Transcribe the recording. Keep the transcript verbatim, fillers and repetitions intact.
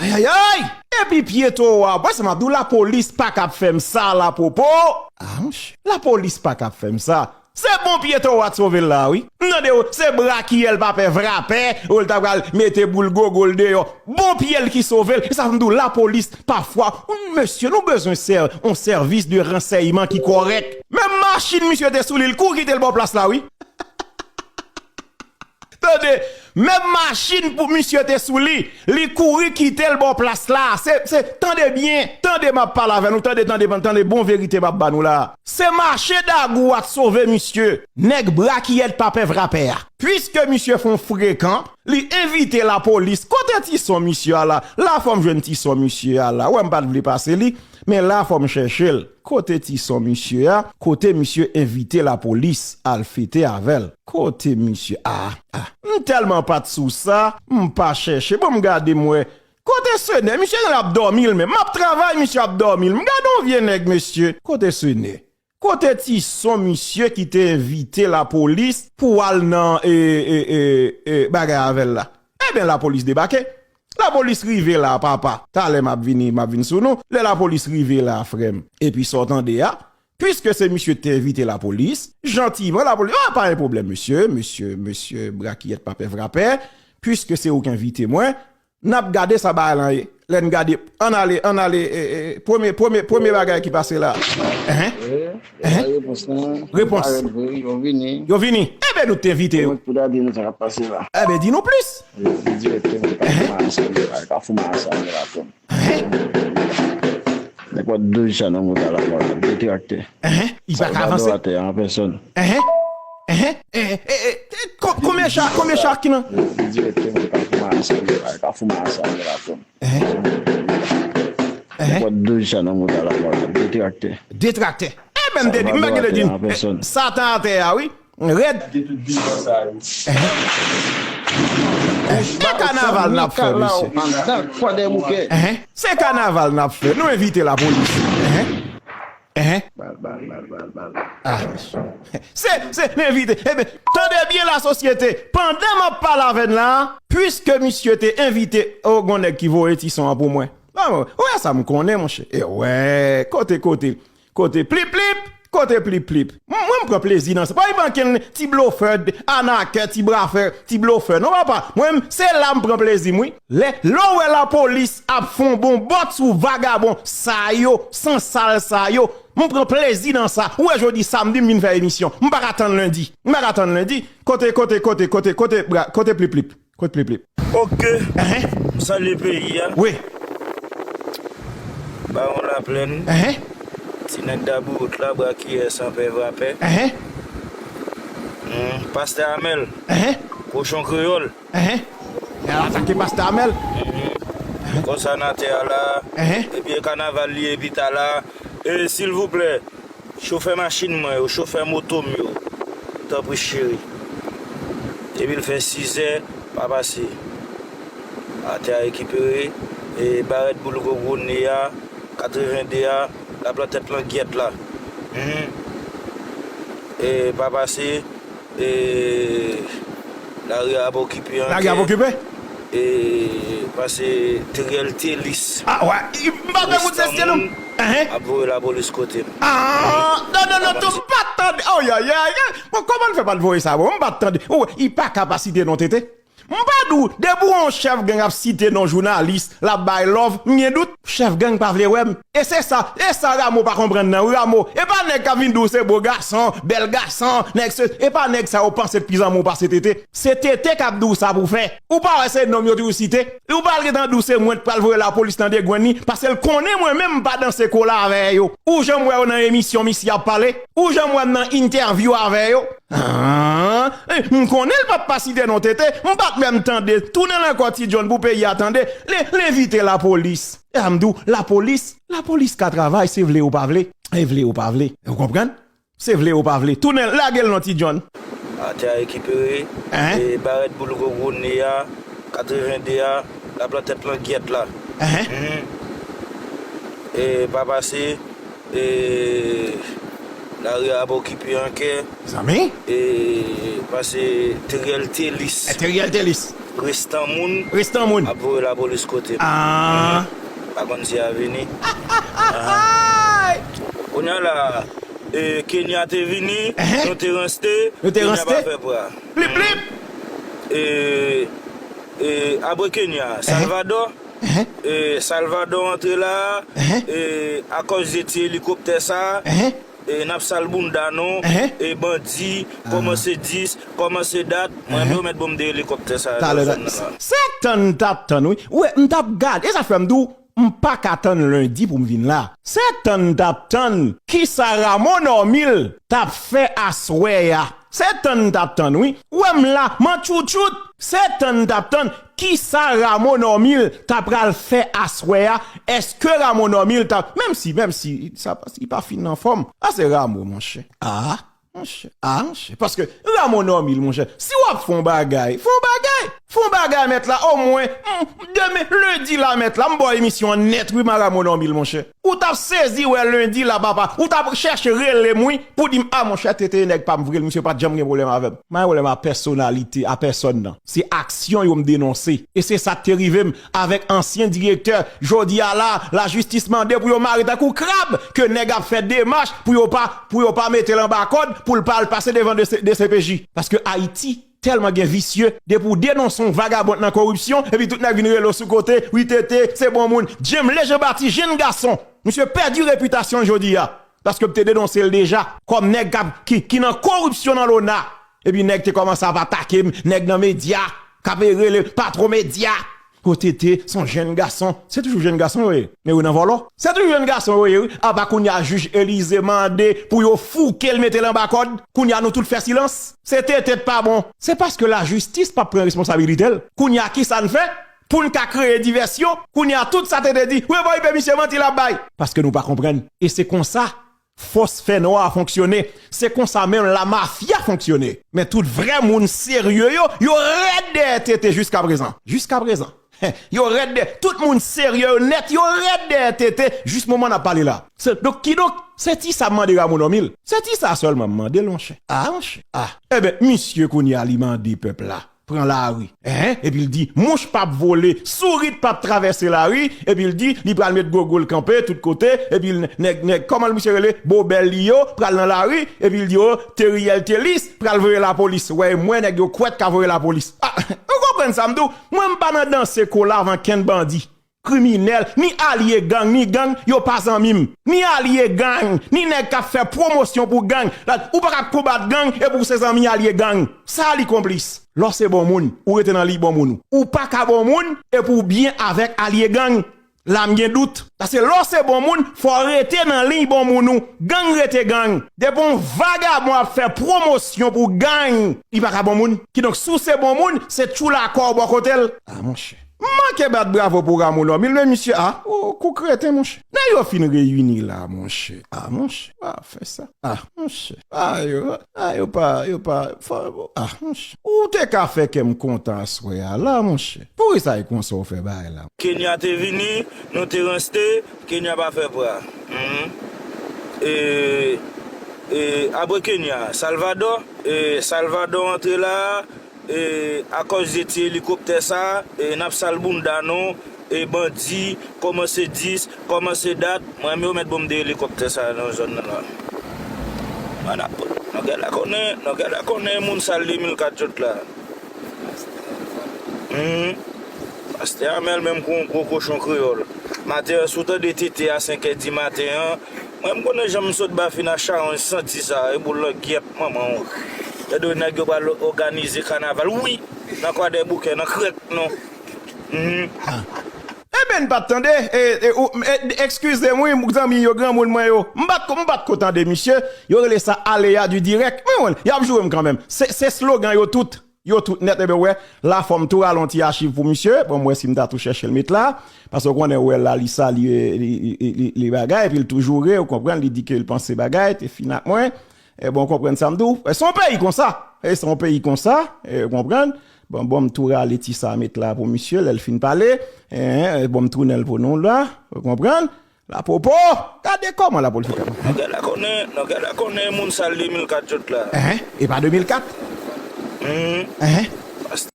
Ayayay! Epi pye towo a, wè sa m ap di w, lapolis pa ka ap fè m sa, lapopo. Ah, monchè, lapolis pa ka ap fè m sa. Se bon pye towo a t sove l la, wi. M tande w, se brakiyè l pa pè vrapè, ou l ta pral mete boul gogo l deyò. Bon pye l ki sove l. E sa fè m di w, lapolis, pafwa, mesye, nou bezwen sè, yon sèvis de ransèyman ki kòrèk. Menm machin misye te sou li, l kouri kite l bò plas la, wi. Tande, menm machin pou misye te sou li, li kouri kite l bò plas la. Se, se, tande byen, tande m ap pale avè nou, tande, tande, tande bon verite m ap ba nou la. Se mache dagou a t sove misye, nèg brakiyèt pa pè vrapè a. Piske misye fè yon frekan, li envite lapolis. Kote ti son misye a la? La fò m jwenn ti son misye a la. Wè m pa t vle pase li, men la fò m chèche l. Kote ti son misye a? Kote misye envite lapolis al fete avè l? Kote misye a? Ah, ah. M tèlman pa t sou sa, m pa chèche. Bon, m gade m wè. Kote Senè? Misye genlè ap dòmi l menm. M ap travay, misye ap dòmi l. M gade yon vye nèg, mesye. Kote Senè? Kote ti son misye ki te envite lapolis pou al nan, e, e, e, e, bagay avè l la? Ebyen, lapolis debake. Lapolis rive la, papa. Talè m ap vini, m ap vin sou nou. Lè lapolis rive la, frè m. Epi sa w tande a, piske se misye ki te envite lapolis, jantiman, lapolis, ah, pa gen pwoblèm, mesye, mesye, mesye, brakiyèt pa pè vrapè, piske se ou ki envite mwen, n ap gade sa bagay lan ye. Lè n gade, ann ale, ann ale, e, e, premye, premye, premye bagay ki pase la. Enhen. Enhen. Repons lan. Repons. Parèt vre, yo vini. Yo vini. Enben, nou te envite yo. Mwen pou ta di nou sa k ap pase la. Enben, di nou plis. Yo di direktè mwen pa fè masanm, pa fè masanm la tou. Enhen. Nenpòt douz chan nan mota la, mwen detraktè. Enhen. Li pa ka avanse. Atè an pèsòn. Enhen. Enhen. E, e, e, e, ko-, konbyen cha, konbyen cha ki nan? Yo di direktè mwen pa fè masanm, pa fè masanm la tou. Enhen. Enhen. Nenpòt douz chan nan mota la, mwen detraktè. Detraktè. Enben, m te di, m pa gen lè di, Satan atè a, wi. Rèd. Gade tout bilan sa yo. Enhen. Enhen. E kanaval n ap fè, mesye. Andan kwa de bouke. Enhen. Se kanaval n ap fè. Nou envite lapolis. Enhen. Enhen. Bal, bal, bal, bal, bal. Ah. Se, se, nou envite. Ebyen, tande byen, lasosyete. Pandan m ap pale avè n la, piske misye te envite, o, gon nèg ki voye ti son an pou mwen. Bon, ou wè sa m konnen, monchè. E wè, kote, kote. Kote plip plip, kote plip plip. M-, mwen, m pran plezi nan sa. Pa gen ankenn ti blofè, anakè, ti blafè, ti blofè. Non, papa. Mwen, m, se la m pran plezi m, wi. Lè, lè w wè lapolis ap fè yon bon bòt sou vagabon sa yo, sansal sa yo, m pran plezi nan sa. Ou wè jodi samdi m vin fè emisyon. M pa ka tann lendi. M pa ka tann lendi. Kote, kote, kote, kote, kote, bra-, kote plip plip. Kot plip plip? Oke. Enhen. M salye peyi a. Wi. Bawon Laplèn. Enhen. Ti nèg Dabouwout la, brakiyè san pè vrapè. Enhen. Hmm, Pastè Amèl. Enhen. Kochon kreyòl. Enhen. L al atake Pastè Amèl. Hmm. Konsa n atè a la. Enhen. Ebyen, kanaval li ye pita la. E, silvouplè, chofè machin mwen yo, chofè moto m yo, tanpri cheri. Depi l fè sizè, pa pase. Atè a rekipere, e barèt boul gogo ne a, katreven de a, l ap lan tèt langyèt la. Mhm. E pa pase, e lari a ap okipe ankè. Lari a ap okipe? E pase Teriel Telis. Ah, wè. M pa fè kout sèste, non. Enhen. Ap voye lapolis kote m. Ah, non, non, non, tou, m pa t tande. Oyayay. Bon, kòman l fè pa t voye sa, bon? M pa t tande. Ou, li pa ka pa site non, Tete. M pa di w, depi w wè yon chèf gang ap site non jounalis, l ap bay love, m gen dout. Chèf gang pa vle wè m. E se sa, e sa Ramo pa konprann nan, wi, Ramo. E pa nèg k ap vin di w se bo gason, bèl gason, nèg se, e pa nèg sa yo panse k pi zanmi w pase Tete. Se Tete k ap di w sa pou w fè. Ou pa wè se non m yo toujou site? Ou pa al gentan di w se mwen k pral voye lapolis nan degrenn li, paske l konnen mwen menm m pa danse kola avè yo. Ou janm wè yo nan emisyon misye ap pale? Ou janm wè m nan entèvyou avè yo? Ah, eh, m konnen l p ap pa site non Tete. M pa t menm tande. Tounen l ankò Ti John pou peyi a tande. L, l envite lapolis. E sa m di w, lapolis, lapolis ka travay, se vle ou pa vle. E vle ou pa vle. Ou konprann? Se vle ou pa vle. Tounen, lage l non Ti John. Atè a rekipere. Enhen. E barèt boul gogo ne a, katreven de a, l ap lan tèt langyèt la. Enhen. Mhm. E pa pase, e lari a ap okipe ankè. Zanmi? E pase Teriel Telis. E Teriel Telis. Restan moun. Restan moun. Ap voye lapolis kote m. Ah. Pa konn si y a vini. Aha. Kounye a la, e, Kenya te vini, ehe, nou te ranste, nou te Kenya ranste pa fè pwa. Plip, plip. E, e, apre Kenya, ehe, Salvador, ehe, e, Salvador antre la, ehe, e, akòz de ti elikoptè sa, ehe, e, n ap sal bounda nou, ehe, e, bandi, ah, kòmanse dis, kòmanse dat, mwen, ehe, yo mèt ban m de elikoptè sa nan zòn nan la. Se tann m t ap tann, wi. Ou wè, m t ap gade, e sa fè m di w, m pa ka tann lendi pou m vin la. Se tann m t ap tann kisa Ramo Normil t ap fè aswè a. Se tann m t ap tann, wi. Ou wè m la, m an tchoutchout. Se tann m t ap tann kisa Ramo Normil ta pral fè aswè a. Èske Ramo Normil ta, menm si, menm si, sa pa, li pa fin anfòm. A se Ramo, monchè. Ah. Monchè, ah, monchè. Paske Ramo Normil, monchè, si w ap fè yon bagay, fè yon bagay. Fè yon bagay, mèt la, omwen, mm, demen, lendi la, mèt la, m ba w emisyon an nèt, wi, ma Ramo Normil, monchè. Ou t ap sezi wè lendi la, papa. Ou t ap chèche rele m, wi, pou di m, ah, monchè, T T nèg pa m vre, misye pa t janm gen pwoblèm avè m. M pa gen pwoblèm a pèsonalite, a pèsòn nan. Se aksyon yo m denonse. E se sa k te rive m avèk ansyen direktè. Jodi a la, lajistis mande pou yo mare tankou krab, ke nèg ap fè demach pou yo pa, pou yo pa mete l anba kòd, pou l pa al pase devan D C, D C P J. Paske Ayiti tèlman gen visye, depi w denonse yon vagabon nan koripsyon, epi tout nèg vin rele w sou kote, wi T T, se bon moun. James Lejean Baptiste, jenn gason, misye pèdi repitasyon l jodi a. Paske m te denonse l deja, kòm nèg k ap, ki, ki nan koripsyon nan lona. Epi nèg te kòmanse ap atake m, nèg nan medya, k ap rele patwon medya. Kote te, se yon jenn gason, se toujou jenn gason yo ye, men yo nan vòlò. Se toujou jenn gason yo ye, wi. Apa kounye a jij Elize mande pou yo fouke l, mete l anba kòd, kounye a nou tout fè silans. Se T T t pa bon. Se paske lajistis p ap pran responsabilite l. Kounye a kisa n fè? Pou n ka kreye divèsyon, kounye a tout sa T T di, wi, bon, epi misye manti l ap bay. Paske nou pa konprann. E se konsa fòs fènwa a fonksyone. Se konsa menm lamafya fonksyone. Men tout vrè moun serye yo, yo rèd dèyè T T jiskaprezan. Jiskaprezan. Yo rèd dèyè. Tout moun serye yo nèt, yo rèd dèyè T T jis moman n ap pale la. Se, donk, kidonk, se ti sa m mande Ramo Normil. Se ti sa sèlman m mande l, monchè. Ah, monchè. Ah. Eben, misye kounye a li mande pèp la pran lari. Hein? Epi l di, mouch p ap vole, sourit p ap travèse lari. Epi l di, li pral met gogo l kanpe tout kote. Epi l, nèg, nèg, kòman misye rele? Bobèl li yo pral nan lari. Epi l di, o, Teriel Telis pral voye lapolis. Wè, mwen, nèg yo kwèt ka voye lapolis. Ah, ou konprann sa m di w? Mwen, m pa nan danse kolav ankenn bandi. Kriminèl, ni alye gang, ni gang, yo pa zanmi m. Ni alye gang, ni nèg k ap fè pwomosyon pou gang. La, ou pa ka konbat gang epi w se zanmi alye gang. Sa li konplis. Lè w se bon moun, ou rete nan liy bon moun ou. Ou pa ka bon moun epi w byen avèk alye gang. La m gen dout. Paske lè w se bon moun, fò w rete nan liy bon moun ou. Gang rete gang. Depi yon vagabon ap fè pwomosyon pou gang, li pa ka bon moun. Kidonk, si w se bon moun, se tchoula kò w bò kote l. Ah, monchè. M manke bat bravo pou Ramo Normil, men misye, ah, o, kou kreten, monchè. Nèg yo fin reyini la, monchè. Ah, monchè, pa fè sa. Ah, monchè. Ah, yo, ah, yo pa, yo pa, fò, ah, monchè. Ou te ka fè kè m kontan aswè a la, monchè. Poukisa e konsa w fè bagay la? Kenya te vini, nou te ranste, Kenya pa fè pwa. Mhm. E, e, apre Kenya, Salvador, e, Salvador antre la, e, akòz de ti elikoptè sa, e, n ap sal bounda nou, e, bandi, kòmanse dis, kòmanse dat, mwen menm yo mèt ban m de elikoptè sa nan zòn nan la. Mwen ap, nou genlè konnen, nou genlè konnen moun sal de mil kat jòt la. Hmm. Pastè Amèl menm kou yon gwo kochon kreyòl. Maten an, si w tande T T a senkè di maten an, mwen m konnen jan m sot Bafina Charonj santi sa, e boul langyèt manman w. Tande nèg yo pral òganize kanaval, wi, nan Kwadèboukè, nan krèk nou. Mhm. Eben, n pa t tande, e, e, ou, e, ekskize m, wi, zanmi yo, granmoun mwen yo. M pa t ko, m pa t ko tande misye, yo rele sa aléa du direct. Men, bon, y ap joure m kanmenm. Se, se slogan yo tout. Yo tout nèt, ebyen, w wè, la fò m tou rale yon ti achiv pou misye, bon, m wè si m ta tou chèche l met la, paske w konnen, w wè la, li salye, li, li, li, li, li bagay, epi l tou joure, ou konprann, li di ke l panse bagay, te fin ak mwen, e bon, w konprann sa m di w, e se yon peyi konsa, e se yon peyi konsa, e ou konprann, bon, bon, m tou rale ti sa met la pou misye, lè l fin pale, e, e, bon, m tounen l pou nou la, ou konprann, Lapopo! Gade kòman Lapopo fè kòman. Nou genlè konnen, nou genlè konnen moun sal de mil kat jòt la. Enhen, e pa de mil kat? Hmm. Enhen.